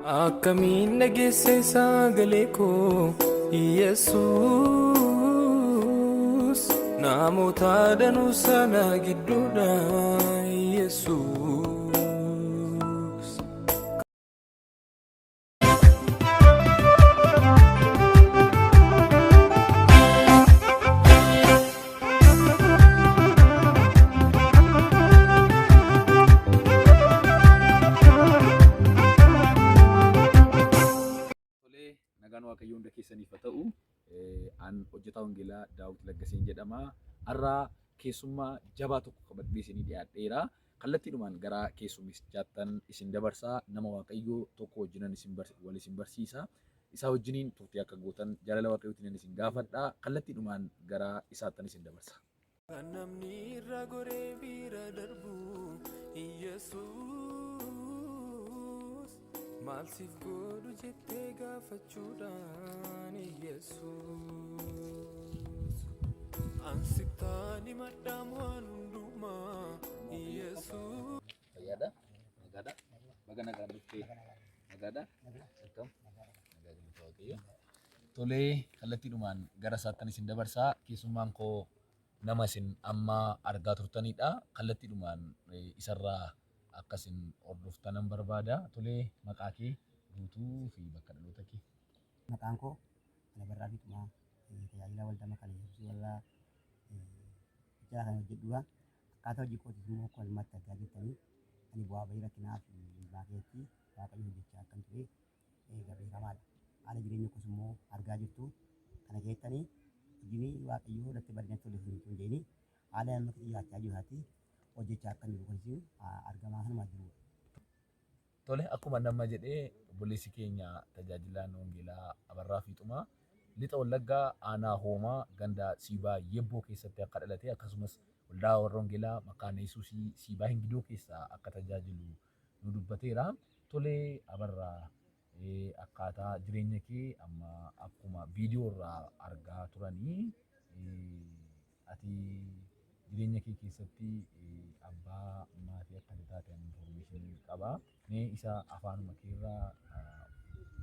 Akkamiin dhageesse sagalee koo Yesuus, namoota danuu sana gidduudha Yesuus. Tolee, nagaan Waaqayyoo hunda keessaniif haa ta'u. An hojjetaa wangeelaa Daawit Laggaseen jedhama. Har'a keessummaa jabaa tokko qabadhee isinii dhiyaadheera. Kallattiidhumaan gara keessummichaattan isin dabarsa. Nama Waaqayyoo tokko wajjinan isin wal isin barsiisa. Isaa wajjiniin turtii akka gootan jaalala Waaqayyootiin isin gaafadha. Kallattiidhumaan gara isaattan isin dabarsa. Kan namni irra goree bira darbu Iyesuus, maal siif godhu jettee gaafachuudhaan Iyesuus. An sittaan himadhaam waan hundumaa Iyesuus. Fayyaadha? Nagaadha? Baga nagaan dhuftee. Nagaadha? Akkam? Nagaa galata Waaqayyo. Tolee, kallattiidhumaan gara isaattan isin dabarsaa. Keessummaan koo nama isin amma argaa turtanidha. Kallattiidhumaan isarraa akka isin hordoftanan barbaada. Tolee, maqaa kee guutuu fi bakka dhaloota kee. Maqaan koo Alabarraa Fiixumaa, tajaajila waldaa Makaana Yesuusii warra Fiichaa kan hojjedhudha. Akkaataa hojii kootiis immoo akkuma ammatti argaa jirtanii ani bu'aa bahii rakkinaa fi dhiibbaa keessatti Waaqayyo hojjechaa akkan ture egaa beekamaadha. Haala jireenya koos immoo argaa jirtu. Kana keessatti hojiin Waaqayyoo natti badii natti tole hin jedhini haala amma xiyyaachaa jiru isaatti hojjechaa akkan jiru kunis argamaa kanuma jirudha. Tole, akkuma nama jedhee obboleessi keenya tajaajilaan wangeelaa Abarraa Fiixumaa Lixa Wallaggaa aanaa Hoomaa ganda Siibaa Yebboo keessatti akka dhalate, akkasumas waldaa warra wangeelaa Makaana Yesuusii Siibaa Hingidoo keessaa akka tajaajilu nu dubbateera. Tole Abarraa, akkaataa jireenya kee amma akkuma viidiyoo irraa argaa turanii, ati jireenya kee keessatti abbaa maatii akka ati taate ani information qaba. Mee isa afaanuma keerraa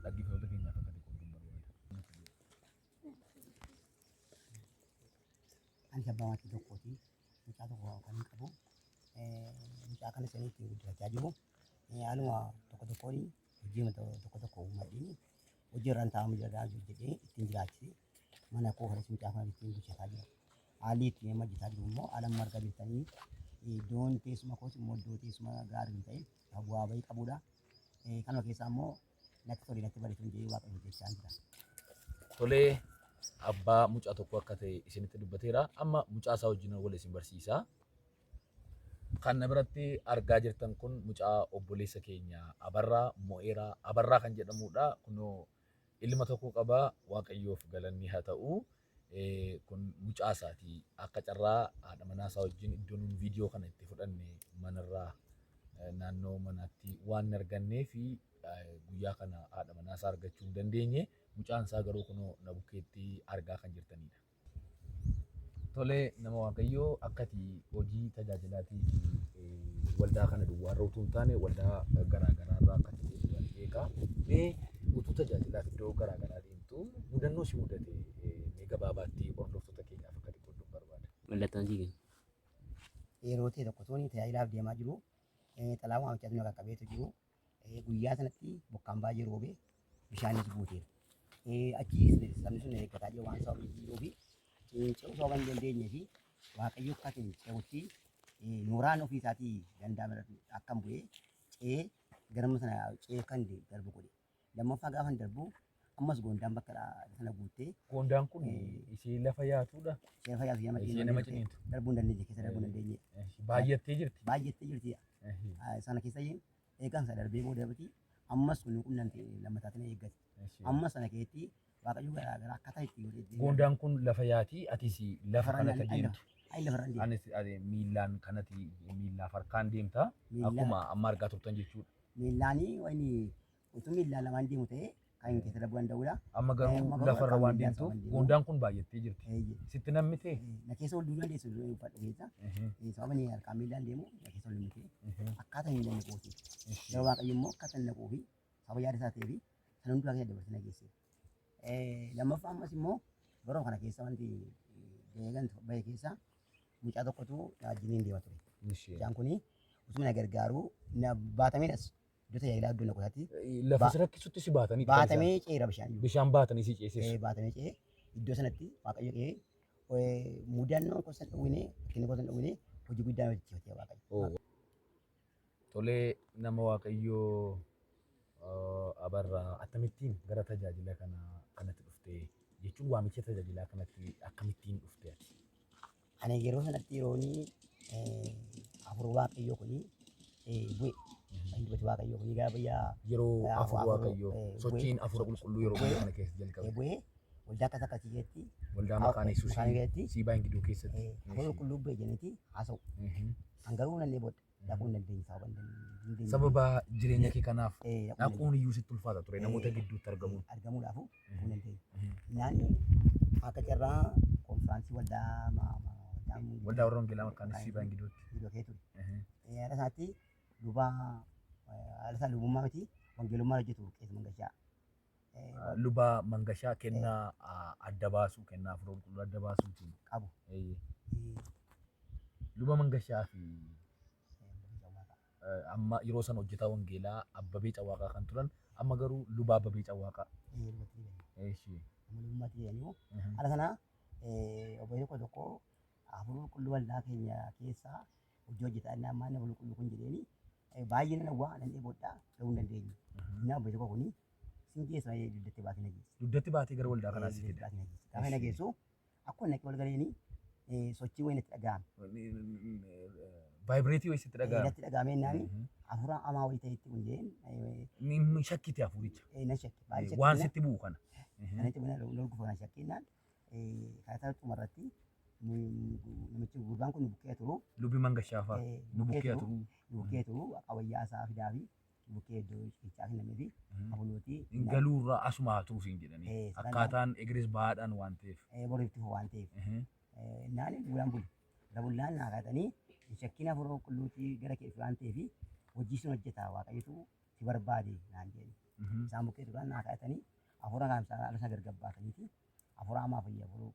dhaggeeffattoota keenyaaf akka ati qoodduun barbaada. Anis abbaa maatii tokkooti. Mucaa tokko kan hin qabu. Mucaa kana sanii ittiin guddifachaa jiru. Haaluma tokko tokkoon hojii tokko tokko uummadheen hojii irraan taa'amu jira jedhee ittiin jiraachise. Mana koo kanas mucaa kana ittiin bulchataa jira. Haalli ittiin amma hojjetaa jiru immoo haala amma argaa jirtanii, iddoon teessuma koos immoo iddoo teessuma gaarii hin ta'in bu'aa bahii qabudha. Kanuma keessaa immoo natti tole natti bareedu jedhee Waaqayyo hojjechaa jira. Tolee, abbaa mucaa tokko akka ta'e isinitti dubbateera. Amma mucaa isaa wajjin wal isin barsiisa. Kan na biratti argaa jirtan kun mucaa obboleessa keenya Abarraa Mo'eeraa Abarraa kan jedhamudha. Kunoo ilma tokko qaba. Waaqayyoof galanni haa ta'u. Kun mucaa isaati. Akka carraa haadha manaa isaa wajjin iddoo nuun viidiyoo kana itti fudhanne manarraa naannoo manaatti waan hin argannee fi guyyaa kana haadha manaa isaa argachuu hin dandeenye. Mucaan isaa garuu kunoo na bukkeetti argaa kan jirtanidha. Tole nama Waaqayyoo, akkati hojii tajaajilaatii fi waldaa kana duwwaarra utuu hin taane waldaa garaa garaarraa akka ati deemtu ani beeka. Mee utuu tajaajilaaf iddoo garaa garaa deemtu mudannoo si mudate mee gabaabaatti hordoftoota keenyaaf akka ati qoodduun barbaada. Mallattoon sii kenna. Yeroo ta'e tokko tooni tajaajilaaf deemaa jiru, xalayaa waamichaatu na qaqqabeetu jiru. Guyyaa sanatti bokkaan baay'ee roobee bishaanis guuteera. Achi sabni sun eeggataa jira waan sababni jiruu fi ce'uu sababa hin dandeenyee fi Waaqayyo akka ta'e ce'utti nooraan ofii isaatii danda'ame akkan bu'ee ce'ee garma sana ce'ee kan darbu godhe. Lammaffaa gaafa darbu ammas goondaan bakka sana guuttee. Goondaan kun ishee lafa yaatudha. Ishee lafa yaatu. Ishee nama ciniintu. Darbuu hin dandeenye, keessa darbuu hin dandeenye. Baay'attee jirti. Baay'attee jirti. Sana keessa eegan sana darbee booda darbiti ammas kun qunnamte lammataatiin eeggate. Amma sana keessatti Waaqayyo garaa garaa akkaataa itti godhee. Goondaan kun lafa yaatii, atis lafa kanatti deemtu. Ayi, lafarra deema. Anis miillaan kanatti miillaaf harkaan deemta. Akkuma amma argaa turtan jechuudha. Miillaanii wayini utuu miillaan lamaan deemu ta'ee kan keessa darbuu danda'udha. Amma garuu lafarra waan deemtuuf goondaan kun baay'attee jirti. Sitti nammitee? Na keessa ol duudaan deessu uffadhu keessa. Sababni harkaan miillaan deemu na keessa ol nammitee akkaataa hin dandeenye kooti. Yeroo Waaqayyo immoo akkaataa hin naquu fi Sababa yaada isaa ta'eef sana hundumaa keessa dabarsee na geesse. Lammaffaa ammas immoo baruma kana keessa wanti deegan bahe keessa mucaa tokkotu na wajjiniin deema ture. Mucaan kuni utuma na gargaaruu na baatamee as iddoo tajaajilaa iddoo na qotaatti Lafa si rakkisutti si baatanii baatamee ceera bishaan iyyuu. Bishaan baatanii si ceesisu. Baatamee ce'ee iddoo sanatti Waaqayyo ce'ee mudannoon koo san dhowwine rakkinni koo san dhowwine hojii guddaa na hojjechiifatee Waaqayyo. Tolee, nama Waaqayyoo Abarraa, akkamittiin gara tajaajila kana kanatti dhufte, jechuun waamicha tajaajilaa kanatti akkamittiin dhufte ati? Ani yeroo sanatti yeroon hafuura Waaqayyoo kuni bu'e. Dubbati Waaqayyoo kuni gara biyya Yeroo hafuura Waaqayyoo sochiin hafuura qulqulluu yeroo biyya kana keessa jalqabe. Bu'ee waldaa akkas akkasii keessatti Waldaa Maqaan Yesuus Maqaan keessatti Siibaa Ingiduu keessatti. Hafuura qulqulluu bu'e jedhaniiti haasa'u. An garuu nan booda dhaquu hin dandeenye sababa hin dandeenye. Sababa jireenya kee kanaaf Dhaquu hin dhaquun iyyuu sitti ulfaata ture namoota gidduutti argamuun. Argamuudhaafu dhaquu hin dandeenye. Naan akka carraa konfiraansii waldaa waldaa Waldaa warra Wangeelaa Maqaan Siibaa Ingiduutti. Iddoo kee ture. Haala isaatti lubaa haala isaa lubummaa miti wangeelummaa hojjetu Qees Mangashaa. Luba Mangashaa kennaa adda baasuu, kennaa hafuura qulqulluu adda baasuutiin qabu. Luba Mangashaa fi amma yeroo sana hojjetaa wangeelaa Abbabee Cawaaqaa kan turan, amma garuu luba Abbabee Cawaaqaa. Amma lubummaatti jedhanii haala sana obbo tokko tokko hafuura qulqulluu waldaa keenya keessaa hojii hojjetaa inni ammaa nama qulqulluu kun jedheeni baay'ee nan hawwaa nan dheebodhaa ta'uu hin dandeenye. Inni obbo tokko kuni sin geessa dugdatti baatee na geesse. Dugdatti baatee gara waldaa kanaa si fida. Baatee na geesse. Gaafa na geessu akkuma naqee wal galeeni sochii wayii natti dhaga'ame. Vaayibireetii wayii sitti dhaga'ame. Natti dhaga'ame jennaan hafuura hamaa wayii ta'etti kun jedheen. Ni shakkite hafuuricha. Nan shakke. Baay'ee Waan sitti bu'u kana. Kanatti buna lolgufa kana shakkennaan karaa dhumarratti namichi gurbaan kun nu bukkee turu. Lubbi Mangashaa fa'a nu bukkee turu. Nu bukkee turu qawwayyaa isaa fidaa fi nu bukkee iddoo ciichaa kennamee fi hafuulooti. Hin galuurraa asuma haa turu siin jedhanii. Akkaataan egerees bahaadhaan waan ta'eef. Boriif tufu waan ta'eef. Naan bulaan bulu. Rabullaan naa kaatanii shakkiin hafuura qulqulluutii gara kee waan ta'eef hojii sun hojjetaa Waaqayyotu si barbaade naan jedhani. Isaan bukkee turaan naa kaatanii hafuura kana ala isa gargabbaataniiti. Hafuura hamaa fi hafuura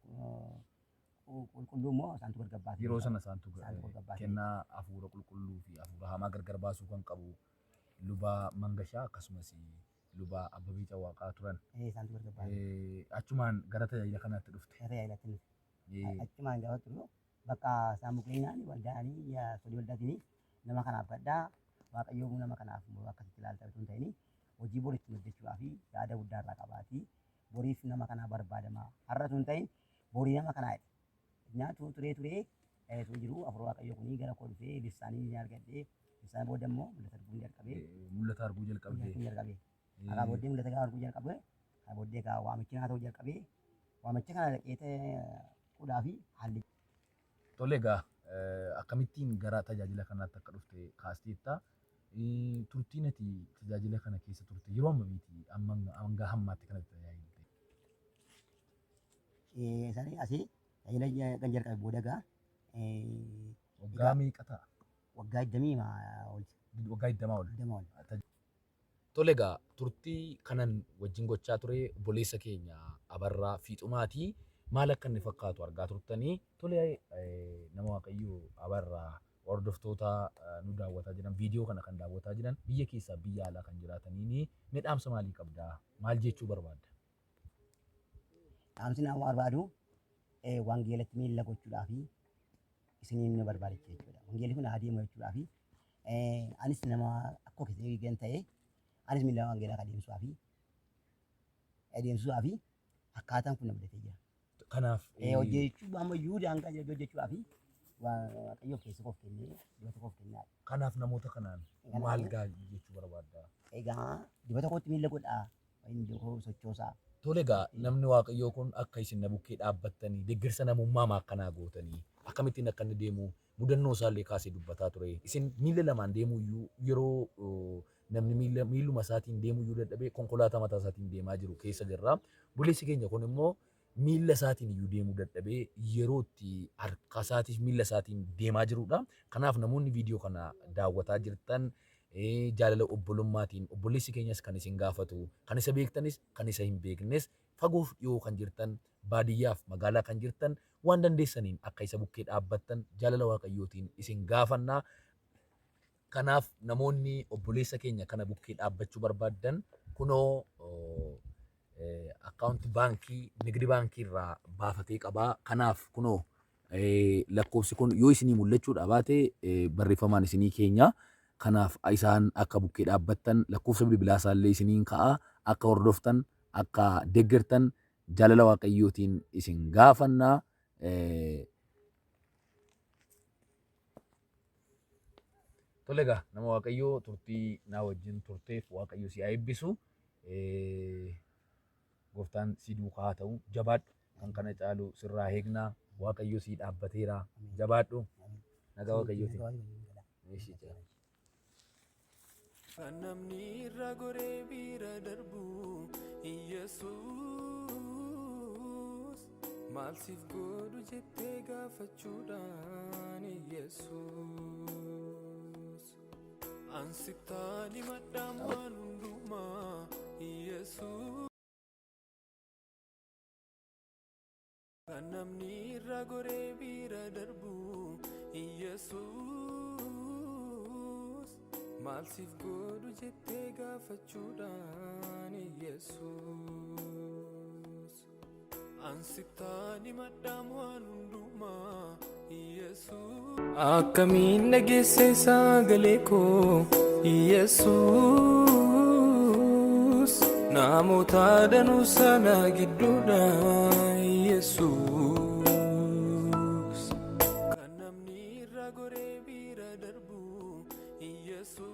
qulqulluu immoo isaantu gargabbaate. Yeroo sana isaantu Isaantu gargabbaate. Kennaa hafuura qulqulluu fi hafuura hamaa gargar baasuu kan qabu luba Mangashaa akkasumas luba Abbabee Cawaaqaa turan. Isaantu gargabbaate. Achumaan gara tajaajila kanaatti dhufte. Gara tajaajilaatti dhufte. Achumaan gaafa turu bakka isaan bukkeenyaan waldaanii solii waldaatiin nama kanaaf gadhaa Waaqayyoo nama kanaaf akkasitti ilaalta otoo hin ta'in hojii bor ittiin hojjechuudhaaf yaada guddaa irraa qabaati. Boriif nama kanaa barbaadama. Har'a otoo hin ta'in borii nama kanaa jedhe. Nyaatu turee turee osoo jiru hafuura Waaqayyoo kunii gara koo dhufee lissaanii ni argadhee lissaan booda immoo mul'ata arguu jalqabee. Mul'ata arguu jalqabdee. Mul'ata arguu jalqabee. Kanaa booddee mul'ata gaafa arguu jalqabee kana booddee egaa waamichi naa ta'uu jalqabee waamicha kana dhaqee qudhaa fi haalli. Tole egaa akkamittiin gara tajaajila kanaatti akka dhufte kaasteetta. Turtiin ati tajaajila kana keessa turte yeroo ammamiiti hanga hammaatti kanatti tajaajilte? Isaanii asii tajaajila kan jalqabe booda egaa. Waggaa meeqa ta'a? Waggaa 20 ol. Waggaa 20 ol. 20 ol. Tole egaa turtii kanan wajjin gochaa ture obboleessa keenya Abarraa Fiixumaatii maal akka inni fakkaatu argaa turtanii. Tole, nama Waaqayyoo Abarraa, hordoftoota nu daawwataa jiran, viidiyoo kana kan daawwataa jiran biyya keessaa biyya alaa kan jiraataniin mee dhaamsa maalii qabdaa? Maal jechuu barbaadda? Dhaamsi nama barbaadu wangeelatti miilla gochuudhaa fi isiniin nu barbaadicha jechuudha. Wangeelli kun adeemu jechuudhaa fi anis nama akkuma keessatti gan ta'e anis miilla wangeelaa kan adeemsuudhaa fi akkaataan kun na mudatee jira. Kanaaf Hojjechuu ammayyuu daangaa jira hojjechuudhaa fi Waaqayyoof keessa koof kennee dibata koof kennaa. Kanaaf namoota kanaan maal gaa jechuu barbaadda? Egaa dibata kootti miilla godhaa inni koo sochoosaa. Tole egaa namni Waaqayyoo kun akka isin na bukkee dhaabbattanii deeggarsa namummaa akkanaa gootanii akkamittiin akka inni deemu mudannoo isaallee kaasee dubbataa ture. Isin miilla lamaan deemuu iyyuu yeroo namni miilluma isaatiin deemuu iyyuu dadhabee konkolaataa mataa isaatiin deemaa jiru keessa jirra. Buleessi keenya kun immoo miilla isaatiin iyyuu deemuu dadhabee yeroo itti harka isaatiif miilla isaatiin deemaa jirudha. Kanaaf namoonni viidiyoo kana daawwataa jirtan Jaalala obbolummaatiin obboleessi keenyas kan isin gaafatu, kan isa beektanis kan isa hin beeknes, fagoof dhiyoo kan jirtan, baadiyyaaf magaalaa kan jirtan, waan dandeessaniin akka isa bukkee dhaabbattan jaalala Waaqayyootiin isin gaafannaa. Kanaaf namoonni obboleessa keenya kana bukkee dhaabbachuu barbaaddan kunoo akkaawunti baankii Nigdi Baankii irraa baafatee qabaa. Kanaaf kunoo lakkoofsi kun yoo isinii mul'achuudha baate barreeffamaan isinii keenya. Kanaaf isaan akka bukkee dhaabbattan lakkoofsa bilbilaa isaallee isiniin ka'a, akka hordoftan, akka deeggartan jaalala Waaqayyootiin isin gaafannaa. Tole egaa, nama Waaqayyoo, turtii naa wajjin turteef Waaqayyo si haa eebbisu. Gooftaan si duukaa haa ta'u. Jabaadhu. Kan kana caalu sirraa eegnaa. Waaqayyo si dhaabbateera. Jabaadhu. Nagaa Waaqayyooti. Eeshi jira. Kan namni irra goree bira darbu Iyesuus, maal siif godhu jettee gaafachuudhaan Iyesuus. Ansittaan himadhaan waan hundumaa Iyesuus. Kan namni irra goree bira darbu Iyesuus, maal siif godhu jettee gaafachuudhaan Iyesuus. Ansittaan himadhaan waan hundumaa Iyesuus. Akkamiin dhageesse sagalee koo Iyesuus, namoota danuu sana gidduudha Iyesuus. Kan namni irra goree bira darbu Iyesuus,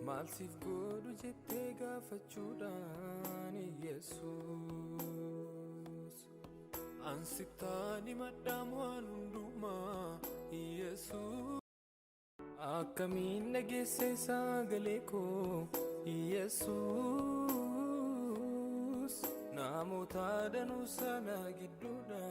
maal siif godhu jettee gaafachuudhaan Iyesuus. Ansittaan himadhaan waan hundumaa Iyesuus. Akkamiin dhageesse sagalee koo Iyesuus, namoota danuu sana gidduudha.